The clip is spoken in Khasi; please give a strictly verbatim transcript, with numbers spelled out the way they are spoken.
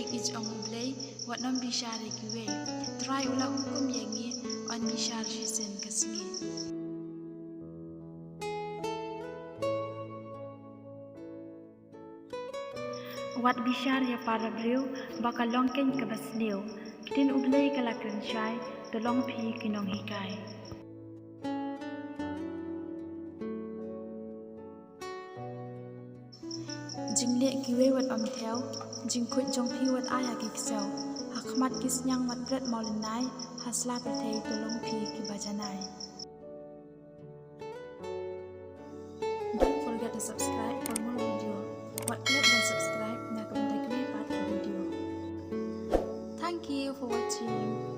Ïeit ong U Blei, wat nym bishar ïa kiwei. Trai u la hukum ïa ngi, yn bishar shisien ka sngi. Wat bishar ïa para briew, ba ka long keiñ kaba sniew. Ktien U Blei ka la kren shai, to long phi ki nonghikai. Jingleh kiwei wat ym thew, jingkhuid jong phi wat ai ha ki ksew. Ha khmat ki sniang wat pret mawlynnai, ha sla pyrthei to long phi kiba janai. Don't forget to subscribe for more video. Wat klet ban subscribe na ka bynta kine pat ki video. Thank you for watching.